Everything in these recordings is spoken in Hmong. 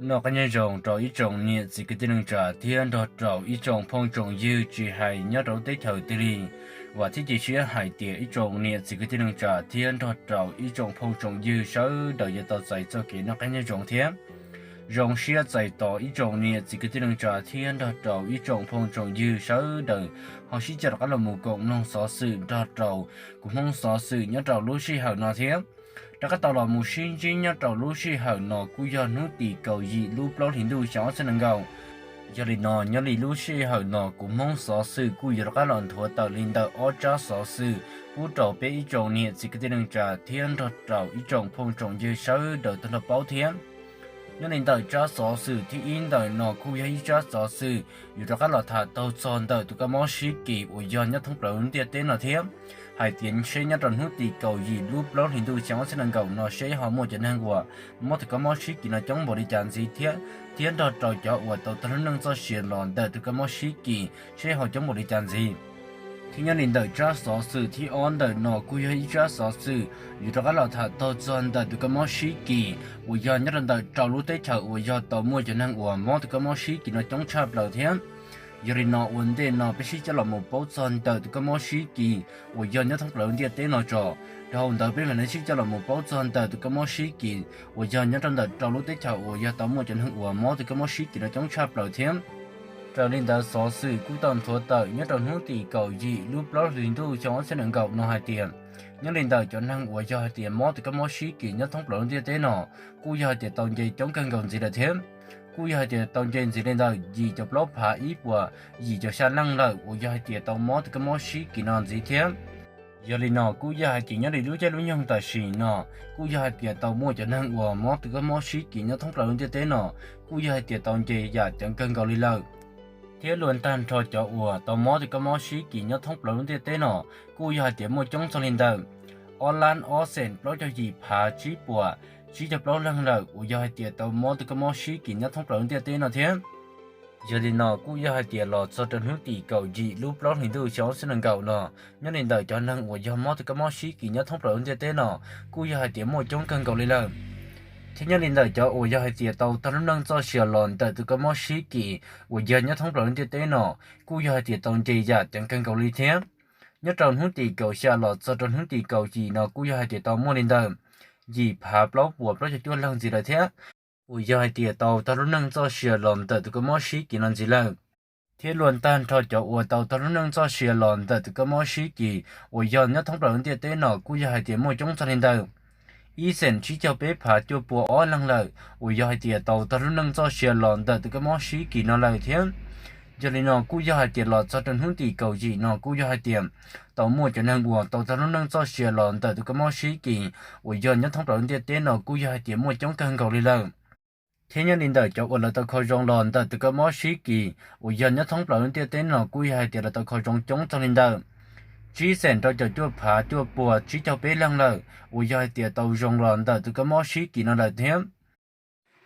Noj qab nyob zoo rau ib tsoom niam txiv kwv tij neej tsa thiab nrog rau ib tsoom phooj tsoom ywg tsis hais nyob rau lub teb chaws twg li. Vam thiab cia siab hais tias ib tsoom niam txiv kwv tij neej tsa thiab nrog rau ib tsoom phooj tsoom ywg sawv daws yuav tau txais txoj kev noj qab nyob zoo thiab zoo siab txais tos ib tsoom niam txiv kwv tij neej tsa thiab nrog rau ib tsoom phooj tsoom ywg sawv daws ho sib coj rov qab los mus koom mloog xov xwm nrog rau kuv Hmoob xov xwm nyob rau lub sij hawm no thiab. Rov qab tau los mus sib ntsib nyob rau lub sij hawm no kuj yog hnub tim kaum yim lub plaub hlis ntuj xyoo ob txhiab nees nkaum. Yog li no nyob li lub sij hawm no kuv Hmoob xov xwm kuj yuav rov qab los nthuav tawm li ntawm ob tsab xov xwm pub rau peb ib tsoom niam txiv kwv tij neej tsa thiab nrog rau ib tsoom phooj tsoom ywg sawv daws tau nrog paub thiab. Nyob li ntawm tsab xov xwm thib ib ntawm no kuj yog ib tsab xov xwm yuav rov qab los tham taug txog ntawm tus kab mob sib kis uas yog nyob thoob plaws lub ntiaj teb no thiab, hais tias seb nyob rau hnub tim kaum yim lub plaub hlis ntuj xyoo ob txhiab nees nkaum no seb ho muaj cov neeg uas mob tus kab mob sib kis no coob npaum li cas ntxiv thiab, thiab nrog rau cov uas tau tag lub neej txoj sia los ntawm tus kab mob sib kis seb ho coob npaum li cas ntxiv. Thiab nyob li ntawm tsab xov xwm thib ob ntawm no kuj yog ib tsab xov xwm yuav rov qab los tham taug txog ntawm tus kab mob sib kis uas yog nyob rau ntawm rau lub teb chaws uas yog tau muaj cov neeg uas mob tus kab mob sib kis no coob tshaj plaws thiab. Yog li no ua ntej no peb sib coj los mus paub txog ntawm tus kab mob sib kis uas yog nyob thoob plaws lub ntiaj teb no tso. Dhau ntawd peb mam li sib coj los mus paub txog ntawm tus kab mob sib kis uas yog nyob rau ntawm rau lub teb chaws uas yog tau muaj cov neeg uas mob tus kab mob sib kis no coob tshaj plaws thiab. Raws li ntawd xov xwm kuj tau nthuav tawm nyob rau hnub tim kaum yim lub plaub hlis ntuj xyoo ob txhiab nees nkaum no hais tias, nyob li ntawm cov neeg uas yog hais tias mob tus kab mob sib kis nyob thoob plaws lub ntiaj teb no kuj yog hais tias tau nce coob kawg nkaus ntxiv lawm thiab. Kuj yog hais tias tau nce ntxiv li ntawm yim caum plaub phav ib puas yim caum xya leej lawm uas yog hais tias tau mob tus kab mob sib kis no ntxiv thiab. Yog li no kuj yog hais tias nyob li lub caij lub nyoog tam sim no kuj yog hais tias tau muaj cov neeg uas mob tus kab mob sib kis nyob thoob plaws lub ntiaj teb no kuj yog hais tias tau nce yam ceev kawg nkaus li lawm. Thiab luag tag nrho cov uas tau mob tus kab mob sib kis nyob thoob plaws lub ntiaj teb no kuj yog hais tias muaj coob txog li ntawm ob lab ob xeem plaub caug yim phav tsib puas tsib caug plaub leeg lawm uas yog hais tias tau mob tus kab mob sib kis nyob thoob plaws lub ntiaj teb no thiab. Yog li no kuj yog hais tias los txog rau hnub tim kaum yim lub plaub hlis ntuj xyoo ob txhiab nees nkaum no, nyob li ntawm cov neeg uas yog mob tus kab mob sib kis nyob thoob plaws lub ntiaj teb no kuj yog hais tias muaj coob kawg nkaus li lawm. Thiab nyob li ntawm cov uas yog hais tias tau tag lub neej txoj sia los ntawm tus kab mob sib kis uas yog nyob thoob plaws lub ntiaj teb no kuj yog hais tias tau nce yam ceev kawg nkaus li thiab. Nyob rau hnub tim kaum xya los txog rau hnub tim kaum yim no kuj yog hais tias tau muaj li ntawm yim phav plaub puas plaub caug cuaj leeg ntxiv lawm thiab, uas yog hais tias tau tag lub neej txoj sia los ntawm tus kab mob sib kis no ntxiv lawm. Thiab luag tag nrho cov uas tau tag lub neej txoj sia los ntawm tus kab mob sib kis uas yog nyob thoob plaws lub ntiaj teb no kuj yog hais tias muaj coob txog li ntawm ib xeem tsib caug peb phav cuaj puas ob leeg lawm uas yog hais tias tau tag lub neej txoj sia los ntawm tus kab mob sib kis no lawm thiab. Yog li no kuj yog hais tias los txog rau hnub tim kaum yim no kuj yog hais tias tau muaj cov neeg uas tau tag lub neej txoj sia los ntawm tus kab mob sib kis uas yog nyob thoob plaws lub ntiaj teb no kuj yog hais tias muaj coob kawg nkaus li lawm. Thiab nyob li ntawm cov uas lawv tau kho zoo los ntawm tus kab mob sib kis uas yog nyob thoob plaws lub ntiaj teb no kuj yog hais tias lawv tau kho zoo coob txog li ntawm tsib xeem rau caum cuaj phav cuaj puas tsib caug peb leeg lawm uas yog hais tias tau zoo los ntawm tus kab mob sib kis no lawm thiab.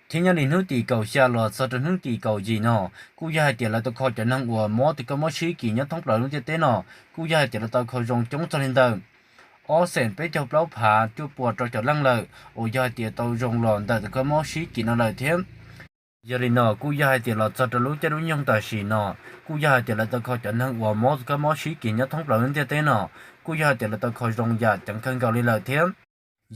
Thiab nyob li hnub tim kaum xya los txog rau hnub tim kaum yim no kuj yog hais tias lawv tau kho cov neeg uas mob tus kab mob sib kis nyob thoob plaws lub ntiaj teb no kuj yog hais tias lawv tau kho zoo coob txog li ntawm ob xeem peb caug plaub phav cuaj puas rau caum leej lawm uas yog hais tias tau zoo los ntawm tus kab mob sib kis no lawm thiab. Yog li no kuj yog hais tias los txog rau lub caij lub nyoog tam sim no kuj yog hais tias lawv tau kho cov neeg uas mob tus kab mob sib kis nyob thoob plaws lub ntiaj teb no kuj yog hais tias lawv tau kho zoo yam ceev kawg nkaus li lawm thiab.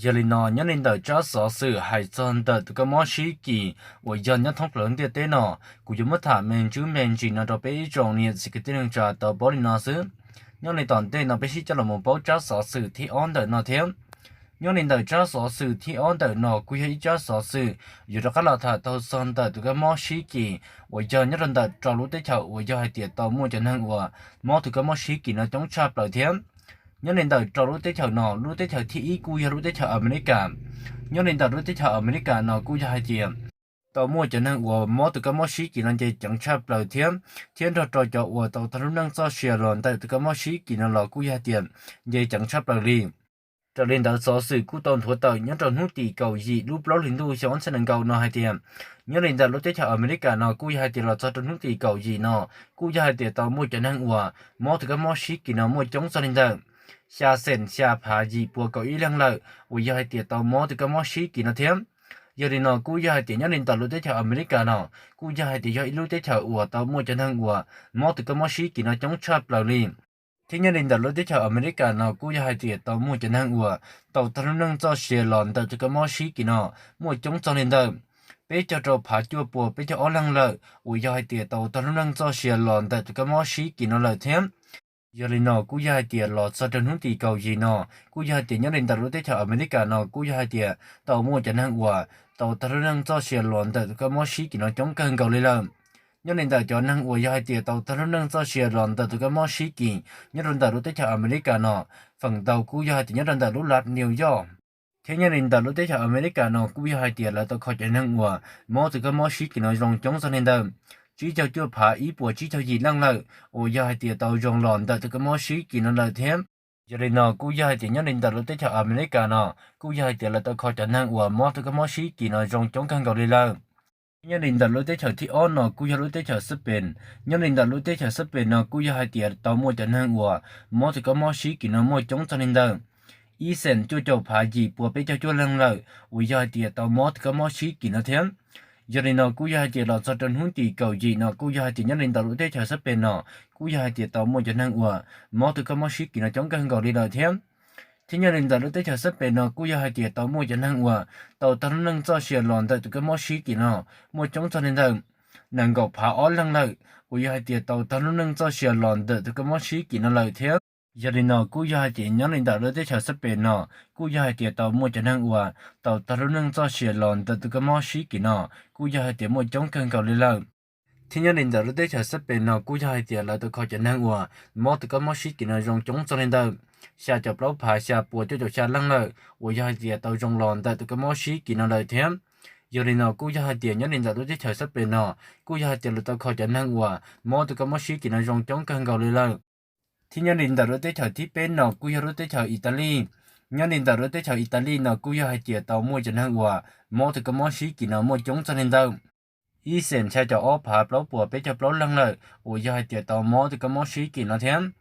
Yog li no nyob li ntawm tsab xov xwm hais txog ntawm tus kab mob sib kis uas yog nyob thoob plaws lub ntiaj teb no, kuv yuav muab tham me ntsis me ntsis no rau peb ib tsoom niam txiv kwv tij neej tsa tau paub li no xwb. Nyob li tom ntej no peb sib coj los mus paub tsab xov xwm thib ob ntawm no thiab. Nyob li ntawm tsab xov xwm thib ob ntawm no kuj yog ib tsab xov xwm yuav rov qab los tham taug txog ntawm tus kab mob sib kis uas yog nyob rau ntawm rau lub teb chaws uas yog hais tias tau muaj cov neeg uas mob tus kab mob sib kis no coob tshaj plaws thiab. Nyob li ntawm rau lub teb chaws no lub teb chaws thib ib kuj yog lub teb chaws Amelikas. Nyob li ntawm lub teb chaws Amelikas no kuj yog hais tias tau muaj cov neeg uas mob tus kab mob sib kis no nce ceev tshaj plaws thiab, thiab nrog rau cov uas tau tag lub neej txoj sia los ntawm tus kab mob sib kis no los kuj yog hais tias nce ceev tshaj plaws li. Raws li ntawd xov xwm kuj tau nthuav tawm nyob rau hnub tim kaum yim lub plaub hlis ntuj xyoo ob txhiab nees nkaum no hais tias, nyob li ntawm lub teb chaws Amelikas no kuj yog hais tias los txog rau hnub tim kaum yim no kuj yog hais tias tau muaj cov neeg uas mob tus kab mob sib kis no muaj coob txog li ntawm xya xeem xya phav yim puas kaum ib leeg lawm uas yog hais tias tau mob tus kab mob sib kis no thiab. Yog li no kuj yog hais tias nyob li ntawm lub teb chaws Amelikas no kuj yog hais tias yog ib lub teb chaws uas tau muaj cov neeg uas mob tus kab mob sib kis no coob tshaj plaws li. Thiab nyob li ntawm lub teb chaws Amelikas no kuj yog hais tias tau muaj cov neeg uas tau tag lub neej txoj sia los ntawm tus kab mob sib kis no muaj coob txog li ntawm peb caug rau phav cuaj puas peb caug ob leeg lawm uas yog hais tias tau tag lub neej txoj sia los ntawm tus kab mob sib kis no lawm thiab. Yog li no kuj yog hais tias los txog rau hnub tim kaum yim no kuj yog hais tias nyob li ntawm lub teb chaws Amelikas no kuj yog hais tias tau muaj cov neeg uas tau tag lub neej txoj sia los ntawm tus kab mob sib kis no coob kawg nkaus li lawm. Nyob li ntawm cov neeg uas yog hais tias tau tag lub neej txoj sia los ntawm tus kab mob sib kis nyob rau ntawm lub teb chaws Amelikas no, feem ntau kuj yog hais tias nyob rau ntawm lub lav New York. Thiab nyob li ntawm lub teb chaws Amelikas no kuj yog hais tias lawv tau kho cov neeg uas mob tus kab mob sib kis no zoo coob txog li ntawm tsib caug cuaj phav ib puas tsib caug yim leej lawm uas yog hais tias tau zoo los ntawm tus kab mob sib kis no lawm thiab. Yog li no kuj yog hais tias nyob li ntawm lub teb chaws Amelikas no kuj yog hais tias lawv tau kho cov neeg uas mob tus kab mob sib kis no zoo coob kawg nkaus li lawm. Nyob li ntawm lub teb chaws thib ob no kuj yog lub teb chaws Xab Pes. Nyob li ntawm lub teb chaws Xab Pes no kuj yog hais tias tau muaj cov neeg uas mob tus kab mob sib kis no muaj coob txog li ntawm ib xees cuaj caum phav yim puas peb caug cuaj leej lawm uas yog hais tias tau mob tus kab mob sib kis no thiab. Yog li no kuj yog hais tias los txog rau hnub tim kaum yim no kuj yog hais tias nyob li ntawm lub teb chaws Xab Pes no kuj yog hais tias tau muaj cov neeg uas mob tus kab mob sib kis no coob kawg nkaus li lawm thiab. Thiab nyob li ntawm lub teb chaws Xab Pes no kuj yog hais tias tau muaj cov neeg uas tau tag lub neej txoj sia los ntawm tus kab mob sib kis no muaj coob txog li ntawm nees nkaum phav ob leeg lawm uas yog hais tias tau tag lub neej txoj sia los ntawm tus kab mob sib kis no lawm thiab. Yog li no kuj yog hais tias nyob li ntawm lub teb chaws Xab Pes no kuj yog hais tias tau muaj cov neeg uas tau tag lub neej txoj sia los ntawm tus kab mob sib kis no kuj yog hais tias muaj coob kawg nkaus li lawm. Thiab nyob li ntawm lub teb chaws Xab Pes no kuj yog hais tias lawv tau kho cov neeg uas mob tus kab mob sib kis no zoo coob txog li ntawm xya caum plaub phav xya puas cuaj caum xya leej lawm uas yog hais tias tau zoo los ntawm tus kab mob sib kis no lawm thiab. Yog li no kuj yog hais tias nyob li ntawm lub teb chaws Xab Pes no kuj yog hais tias lawv tau kho cov neeg uas mob tus kab mob sib kis no zoo coob kawg nkaus li lawm. Thiab nyob li ntawm lub teb chaws thib peb no kuj yog lub teb chaws Italis. Nyob li ntawm lub teb chaws Italis no kuj yog hais tias tau muaj cov neeg uas mob tus kab mob sib kis no muaj coob txog li ntawm ib xees xya caum ob phav plaub puas peb caug plaub leeg lawm uas yog hais tias tau mob tus kab mob sib kis no thiab.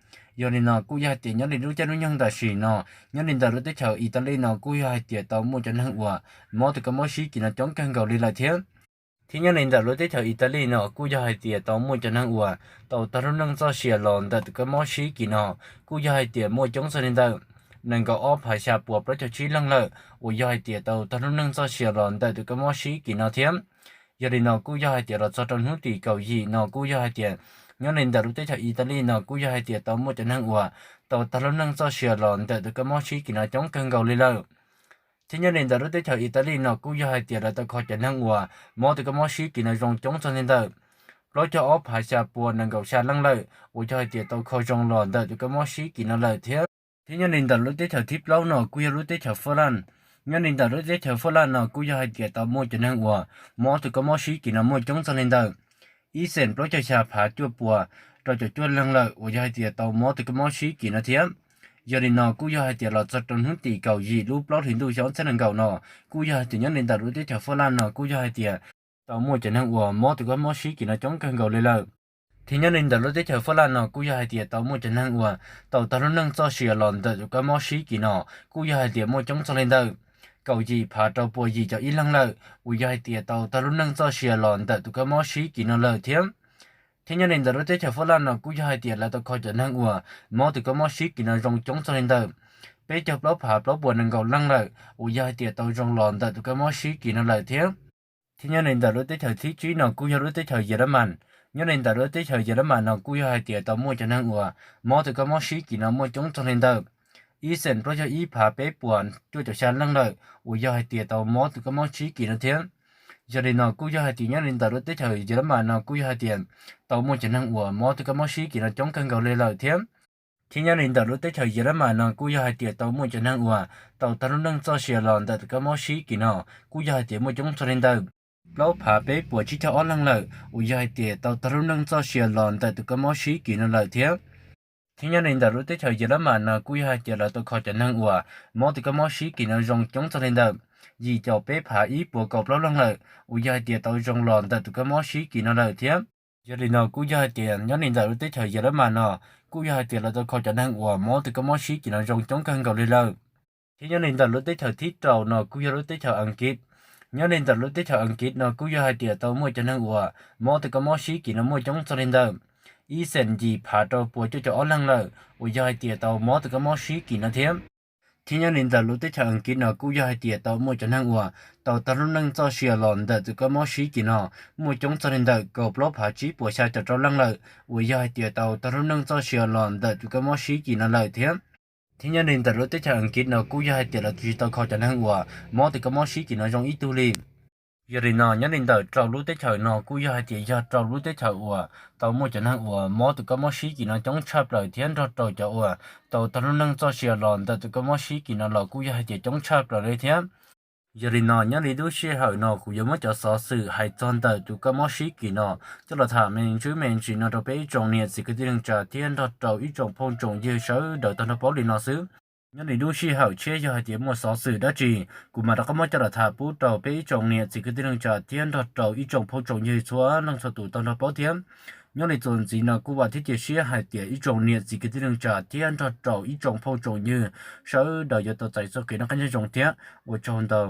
Yog li no kuj yog hais tias nyob li lub caij lub nyoog tam sim no nyob li ntawm lub teb chaws Italis no kuj yog hais tias tau muaj cov neeg uas mob tus kab mob sib kis no coob kawg nkaus li lawm thiab. Thiab nyob li ntawm lub teb chaws Italis no kuj yog hais tias tau muaj cov neeg uas tau tag lub neej txoj sia los ntawm tus kab mob sib kis no kuj yog hais tias muaj coob txog li ntawm nees nkaum ob phav xya puas plaub caug tsib leeg lawm uas yog hais tias tau tag lub neej txoj sia los ntawm tus kab mob sib kis no thiab. Yog li no kuj yog hais tias los txog rau hnub tim kaum yim no kuj yog hais tias nyob li ntawm lub teb chaws Italis no kuj yog hais tias tau muaj cov neeg uas tau tag lub neej txoj sia los ntawm tus kab mob sib kis no coob kawg nkaus li lawm. Thiab nyob li ntawm lub teb chaws Italis no kuj yog hais tias lawv tau kho cov neeg uas mob tus kab mob sib kis no zoo coob txog li ntawm plaub caug ob phav xya puas nees nkaum xya leej lawm uas yog hais tias tau kho zoo los ntawm tus kab mob sib kis no lawm thiab. Thiab nyob li ntawm lub teb chaws thib plaub no kuj yog lub teb chaws Fab Laj. Nyob li ntawm lub teb chaws Fab Laj no kuj yog hais tias tau muaj cov neeg uas mob tus kab mob sib kis no muaj coob txog li ntawm ib xees plaub caug xya phav cuaj puas rau caum cuaj leeg lawm uas yog hais tias tau mob tus kab mob sib kis no thiab. Yog li no kuj yog hais tias los txog rau hnub tim kaum yim lub plaub hlis ntuj xyoo ob txhiab nees nkaum no kuj yog hais tias nyob li ntawm lub teb chaws Fab Laj no kuj yog hais tias tau muaj cov neeg uas mob tus kab mob sib kis no coob kawg nkaus li lawm. Thiab nyob li ntawm lub teb chaws Fab Laj no kuj yog hais tias tau muaj cov neeg uas tau tag lub neej txoj sia los ntawm tus kab mob sib kis no kuj yog hais tias muaj coob txog li ntawm kaum yim phav rau puas yim caum ib leeg lawm uas yog hais tias tau tag lub neej txoj sia los ntawm tus kab mob sib kis no lawm thiab. Thiab nyob li ntawm lub teb chaws Fab Laj no kuj yog hais tias lawv tau kho cov neeg uas mob tus kab mob sib kis no zoo coob txog li ntawm peb caug plaub phav plaub puas nees nkaum leej lawm uas yog hais tias tau zoo los ntawm tus kab mob sib kis no lawm thiab. Thiab nyob li ntawm lub teb chaws thib tsib no kuj yog lub teb chaws Yelamas. Nyob li ntawm lub teb chaws Yelamas no kuj yog hais tias tau muaj cov neeg uas mob tus kab mob sib kis no muaj coob txog li ntawm ib xees plaub caug ib phav peb puas cuaj caum xya leej lawm uas yog hais tias tau mob tus kab mob sib kis no thiab. Yog li no kuj yog hais tias nyob li ntawm lub teb chaws Yelamas no kuj yog hais tias tau muaj cov neeg uas mob tus kab mob sib kis no coob kawg nkaus li lawm thiab. Thiab nyob li ntawm lub teb chaws Yelamas no kuj yog hais tias tau muaj cov neeg uas tau tag lub neej txoj sia los ntawm tus kab mob sib kis no kuj yog hais tias muaj coob txog li ntawm plaub phav peb puas tsib caug ob leeg lawm uas yog hais tias tau tag lub neej txoj sia los ntawm tus kab mob sib kis no lawm thiab. Thiab nyob li ntawm lub teb chaws Yelamas no kuj yog hais tias lawv tau kho cov neeg uas mob tus kab mob sib kis no zoo coob txog li ntawm yim caum peb phav ib puas kaum plaub leeg lawm uas yog hais tias tau zoo los ntawm tus kab mob sib kis no lawm thiab. Yog li no kuj yog hais tias nyob li ntawm lub teb chaws Yelamas no kuj yog hais tias lawv tau kho cov neeg uas mob tus kab mob sib kis no zoo coob kawg nkaus li lawm. Thiab nyob li ntawm lub teb chaws thib rau no kuj yog lub teb chaws Askiv. Nyob li ntawm lub teb chaws Askiv no kuj yog hais tias tau muaj cov neeg uas mob tus kab mob sib kis no muaj coob txog li ntawm ib xees yim phav rau puas cuaj caum ob leeg lawm uas yog hais tias tau mob tus kab mob sib kis no thiab. Thiab nyob li ntawm lub teb chaws Askiv no kuj yog hais tias tau muaj cov neeg uas tau tag lub neej txoj sia los ntawm tus kab mob sib kis no muaj coob txog li ntawm kaum plaub phav tsib puas xya caum rau leej lawm uas yog hais tias tau tag lub neej txoj sia los ntawm tus kab mob sib kis no lawm thiab. Thiab nyob li ntawm lub teb chaws Askiv no kuj yog hais tias lawv tsis tau kho cov neeg uas mob tus kab mob sib kis no zoo ib tug li. Yog li no nyob li ntawm rau lub teb chaws no kuj yog hais tias yog rau lub teb chaws uas tau muaj cov neeg uas mob tus kab mob sib kis no coob tshaj plaws thiab nrog rau cov uas tau tag lub neej txoj sia los ntawm tus kab mob sib kis no los kuj yog hais tias coob tshaj plaws li thiab. Yog li no nyob li lub sij hawm no kuv yuav muab cov xov xwm hais txog ntawm tus kab mob sib kis no coj los tham me ntsis me ntsis no rau peb ib tsoom niam txiv kwv tij neej tsa thiab nrog rau ib tsoom phooj tsoom ywg sawv daws tau nrog paub li no xwb. Nyob li lub sij hawm tshiab yog hais tias muaj xov xwm dab tsi, kuv mam rov qab muab coj los tham pub rau peb ib tsoom niam txiv kwv tij neej tsa thiab nrog rau ib tsoom phooj tsoom ywg txhua leej txhua tus tau nrog paub thiab. Nyob li txuas ntxiv no kuj vam thiab cia siab hais tias ib tsoom niam txiv kwv tij neej tsa thiab nrog rau ib tsoom phooj tsoom ywg sawv daws yuav tau txais txoj kev noj qab nyob zoo thiab ua tsaug ntau.